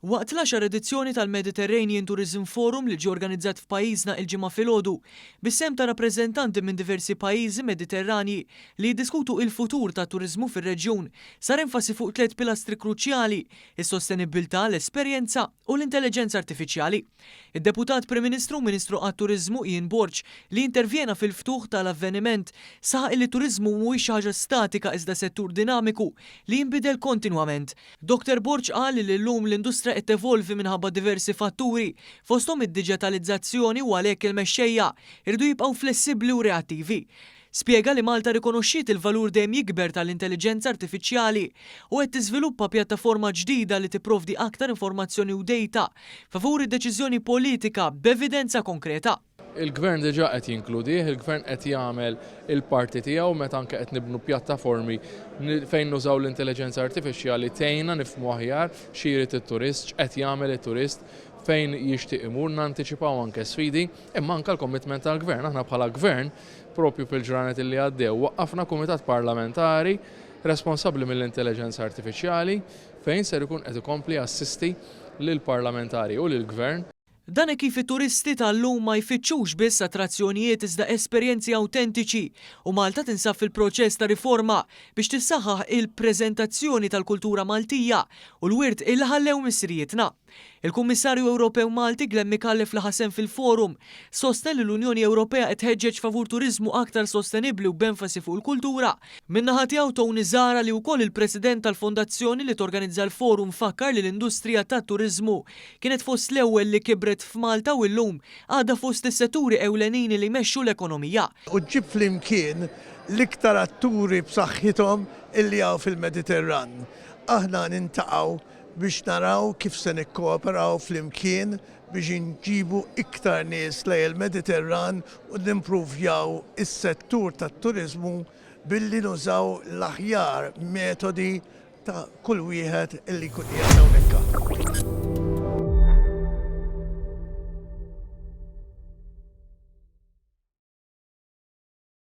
Waqt l-għaxar edizzjoni tal-Mediterranean Tourism Forum li ġie organizzat f'pajjiżna il-Ġimgħa filgħodu, bis-sehem ta' rappreżentanti minn diversi pajjiżi Mediterranji li jiddiskutu il-futur tat-turiżmu fir-reġjun, sar enfasi fuq tlett pilastri kruċjali, is-sostenibbiltà, l-esperjenza u l-intelliġenza artifiċjali. Id-Deputat Prim Ministru u Ministru għat-Turiżmu Ian Borg li intervjena fil-ftuħ ta' l-avveniment saħaq illi t-turiżmu mhuwiex xi ħaġa statika iżda settur dinamiku li jinbidel kontinwament. Dottor Borg qal li llum l-industrija qed tevolvi minħabba diversi fatturi, fosthom id-diġitalizzazzjoni u għalhekk il-mexxejja jridu jibqgħu flessibbli u reattivi. Spjega li Malta rikonoxxiet il-valur dejjem jikber tal-intelliġenza artifiċjali u qed tiżviluppa pjattaforma ġdida li tipprovdi aktar informazzjoni u data favur id-deċiżjoni politika b'evidenza konkreta. Il-Gvern diġà qed jinkludih, il-Gvern qed jagħmel il-parti tiegħu meta anke qed nibnu pjattaformi fejn nużaw l-intelliġenza artifiċjali tgħinna nifhmu aħjar xi jrid it-turist, x'qed jagħmel it-turist, fejn jixtieq imur, nantiċipaw anke sfidi, imma anke l-commitment tal-Gvern. Aħna bħala Gvern, propju fil-ġranet li għaddew, waqqafna kumitat parlamentari responsabbli mill-intelliġenza artifiċjali fejn ser ikun qed ikompli jassisti lill-parlamentari u lill-Gvern. Dan hekk kif it-turisti tal-lum ma jfittxux biss attrazzjonijiet iżda esperjenzi awtentiċi u Malta tinsab fil-proċess ta' riforma biex tissaħħaħ il-preżentazzjoni tal-kultura Maltija u l-wirt illi ħallew missirijietna. Il-Kummissarju Ewropew Malti Glenn Micallef li ħa sehem fil-forum sostna li l-Unjoni Ewropea qed tħeġġeġ favur turiżmu aktar sostenibbli u b'enfasi fuq il-kultura. Min-naħa tiegħu Tony Zahra li wkoll il-President tal-Fondazzjoni li torganizza l-forum fakkar li l-industrija tat-turiżmu kienet fost l-ewwel li kibret f'Malta u llum għadha fost is-setturi ewlenin li jmexxu l-ekonomija. U ġġib flimkien l-iktar atturi b'saħħithom illi hawn fil-Mediterran. Aħna nintaqgħu biex naraw kif se nikkooperaw flimkien biex inġibu iktar nies lejn il-Mediterran u nimpruvjaw is-settur tat-turiżmu billi nużaw l-aħjar metodi ta' kull wieħed illi jkun qiegħed hawnhekk.